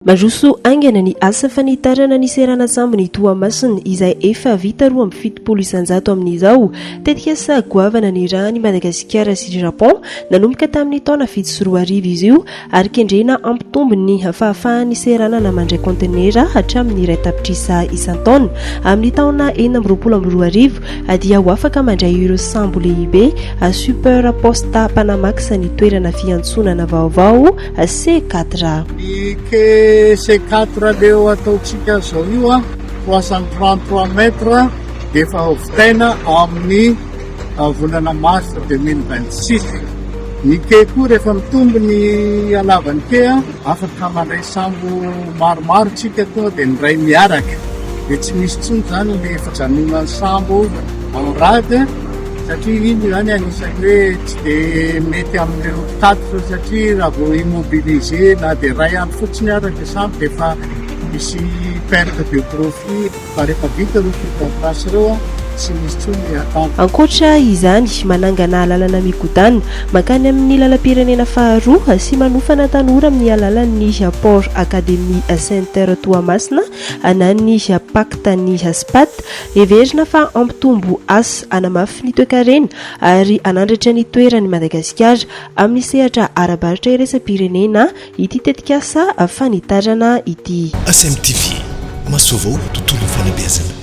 Mandroso haingana ny asa fanitarana ny seranan-tsambon'i Toamasina izay efa vita 72% amin'izao. Tetikasa goavana nirahan'i Madagasikara sy Japon nanomboka tamin'ny taona 2007 izy io ary kendrena hampitombo ny fahafahan'ny seranana mandray kaontenera hatramin'ny 1 tapitrisa isan-taona. Amin'ny taona 2026 dia ho afaka mandray ireo sambo lehibe Super Post Panamax ny toerana fiantsonana vaovao C4. Ny quai C4 leo ataontsika zao io a 333 mètres de efa hovitaina amin'ny volana mars 2026. Ny quai koa, rehefa mitombo ny halavan'ny quai a afaka mandray sambo maromaro tsika tonga de ny ray miaraka, de tsy misy tsony zany le fijanonany sambo en rade, satria iny zany anisan'ny hoe tsy de mety amin'ireo mpitatitra, satria raha vao immobilisé na de ray andro fotsiny ara le sambo, de efa misy perte de profit. Fa rehefa vita ireo fotodrafitrasa ireo a tsy misy tsony attente. Ankoatra izany, manangana lalana migodana mankany amin'ny lalam-pirenena faharoa sy manofana tanora amin'ny alalan'ny Port Academy Center Toamasina na ny Pacte ny SPAT. Heverina fa hampitombo asa, hanamafy ny toekarena ary hanandratra ny toeran'i Madagasikara amin'ny sehatra ara-barotra iraisam-pirenena ity tetikasa fanitarana ity. ACMTV, masoavao tontolo fanabeazana.